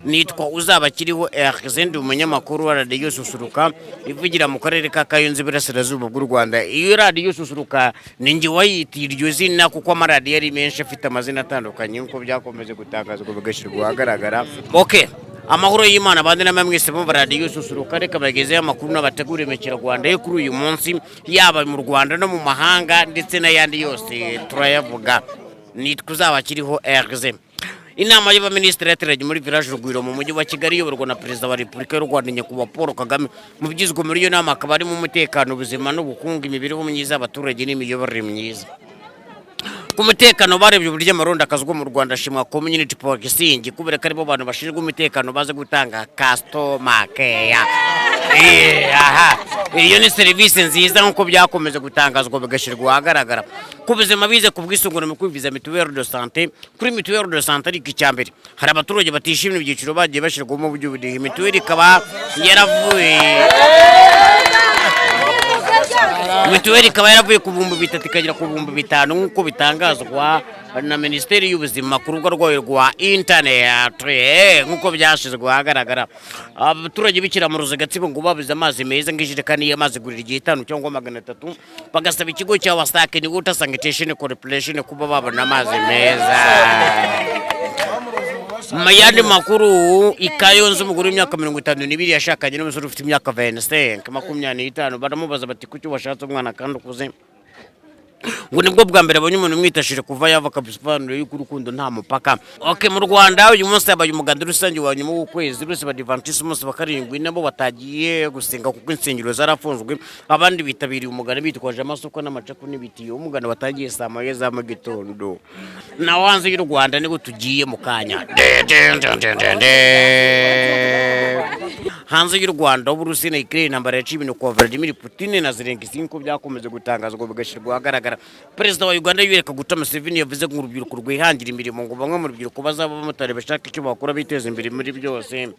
Nitwa Uzabakiriho Erxendi, umunyamakuru wa Radiyo Susuruka ivugira mu karere ka Kayonza, Iburasirazuba bw'u Rwanda. Iyo Radiyo Susuruka ni njye wayitiye iryo zina, kuko amaradiyo ari menshi afite amazina atandukanye, nk'uko byakomeje gutangazwa bigashyirwa ahagaragara. Okay. Amahoro y'Imana abandi namwe mwese bumva Radiyo Susuruka. Reka bagezeho amakuru n'abateguriye mu Kinyarwanda yo kuri uyu munsi, yaba mu Rwanda no mu mahanga, ndetse n'ayandi yose turayavuga. Nitwa Uzabakiriho Erxe. Inama y'Abaminisitiri yateranye muri Village Urugwiro mu mujyi wa Kigali, iyoborwa na Perezida wa Repubulika y'u Rwanda, Nyakubahwa Paul Kagame. Mu byizwe muri iyo nama hakaba harimo umutekano, ubuzima n'ubukungu, imibereho myiza y'abaturage n'imiyoborere myiza. Ku mutekano, barebye uburyo amarondo akazwa mu Rwanda, ashimwa community policing, kubera ko aribo bantu bashinzwe umutekano baza gutanga customer care. Aha iyo ni serivisi nziza, nk'uko byakomeje gutangazwa bigashyirwa ahagaragara. Ku buzima, bize ku bwisungane mu kwivuza, mutuelle de santé. Kuri mutuelle de santé ariko, icya mbere, hari abaturage batishimira ibyiciro bagiye bashyirwamo by'ubudehe. Mituweli ikaba yaravuye ku 3000 ikagera ku 5000, nk'uko bitangazwa na Minisiteri y'Ubuzima ku rubuga rwayo rwa interineti, nk'uko byashyizwe ahagaragara. Abaturage b'Ikiramuruzi, Gatsibo, ngo babuze amazi meza, nk'ijerekani y'amazi igurira 5 cyangwa 300, bagasaba ikigo cya WASAC, ni Water Sanitation Corporation, kuba babona amazi meza. Mu yandi makuru, i Kayonza umugore w'imyaka 52 yashakanye n'umusore ufite imyaka 25, 25. Baramubaza bati: "Kuki washatse umwana kandi ukuze?" Ngo nibwo bwa mbere abonye umuntu umwitashije kuva yava, akabisobanuro yuko urukundo nta mupaka. Okay, mu Rwanda uyu munsi habaye umuganda rusange wa nyuma w'ukwezi rwose. Badivantisi umunsi wa karindwi nabo batagiye gusenga kuko insengero zarafunzwe. Abandi bitabiriye umuganda bitwaje amasuka n'amacaku n'ibitiyo. Umuganda watangiye saa moya za mu gitondo. Naho hanze y'u Rwanda nibwo tugiye mu kanya. De, de, de, de, de, de. Hanze y'u Rwanda, Uburusiya na Ukraine, intambara yaciye ibintu kwa Vladimir Putin na Zelensky, nk'uko byakomeje gutangazwa bigashyirwa ahagaragara. Perezida wa Uganda Yoweri Kaguta Museveni yavuze ngo urubyiruko rwihangira imirimo, ngo bamwe mu rubyiruko bazaba abamotari, bashaka icyo bakora biteza imbere muri byose.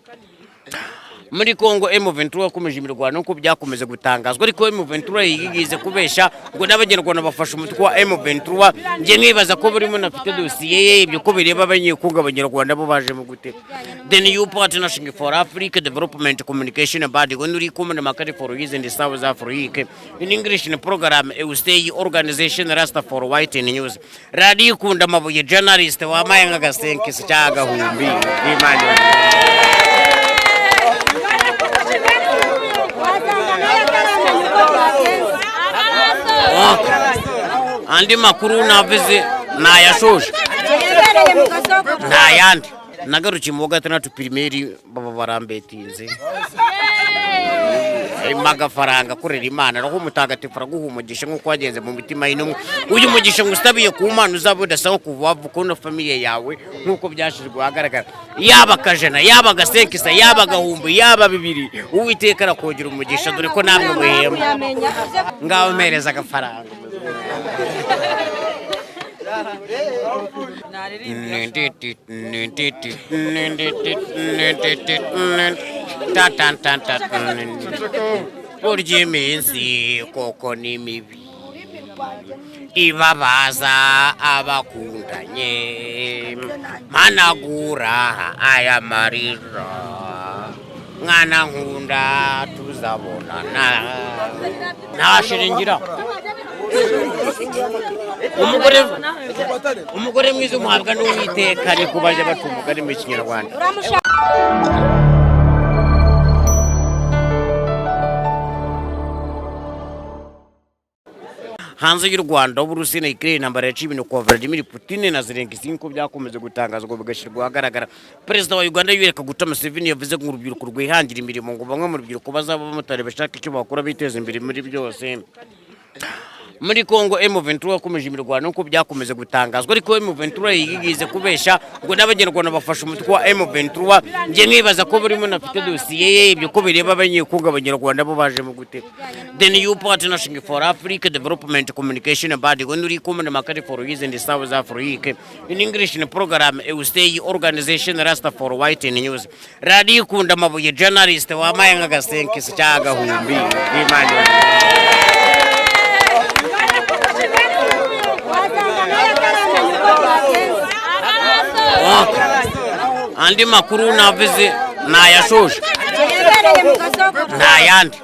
Muri Congo, M23 yakomeje imirwano nk'uko byakomeje gutangazwa, ariko M23 yigize kubesha ngo n'Abanyarwanda bafashe umutwe wa M23. Njye nibaza ko buri muntu afite dosiye ye, ibyo ko bireba Abanyekongo, Abanyarwanda bo baje mu gute? The New Partnership for Africa Development Communication Body when common market for East and South Africa in English in program Eustay Organization Rasta for White News. Radio Ikunda Amabuye, journalist wamaye nk'agasenkisi cy'agahumbi. Imana. Wasanga nawe ataramenya uko byagenze. Andi makuru navuze nayashoje. Yabereye mu gasoko. Nta yandi. Nagarukiye mu wa gatandatu primaire, baba barambetinze harimo agafaranga. Akorera Imana, roho Mutagatifu araguha umugisha nk'uko wagenze mu mitima y'intumwa. Uyu mugisha ngo usabiye ku Mana uzaba udasaba kuva wavuka na famille yawe, nk'uko byashyizwe ahagaragara. Yaba akajana, yaba agasenkisa, yaba agahumbi, yaba bibiri, Uwiteka arakongera umugisha, dore ko namwe muhema. Kuyamenya. Ngaho mpereza agafaranga. Burya iminsi koko ni mibi, ibabaza abakundanye. Mpanagura aya marira, mwana nkunda, tuzabonana. Ntashiringira umugore. Umugore mwiza umuhabwa n'Uwiteka, ni kubajya baca umugani mu Kinyarwanda. Uramushaka. Hanze y'u Rwanda, Uburusiya na Ukraine, intambara yaciye ibintu kwa Vladimir Putin na Zelensky, nk'uko byakomeje gutangazwa bigashyirwa ahagaragara. Perezida wa Uganda Yoweri Kaguta Museveni yavuze ngo urubyiruko rwihangira imirimo, ngo bamwe mu rubyiruko bazaba abamotari, bashaka icyo bakora biteza imbere muri byose. Muri Congo, M23 yakomeje imirwano nk'uko byakomeje gutangazwa, ariko M23 yigize kubesha ngo n'Abanyarwanda bafashe umutwe wa M23. Njye nibaza ko buri muntu afite dosiye ye, ibyo ko bireba Abanyekongo, Abanyarwanda bo baje mu gute? The New Partnership for Africa Development Communication Body when common market for East and South Africa in English in program Eustay Organization Rasta for White News. Radio Ikunda Amabuye, journalist wamaye nk'agasenkisi cy'agahumbi. Imana. Wasanga nawe ataramenya uko byagenze. Okay. Andi makuru navuze nayashoje. Yibereye mu gasoko. Nta yandi.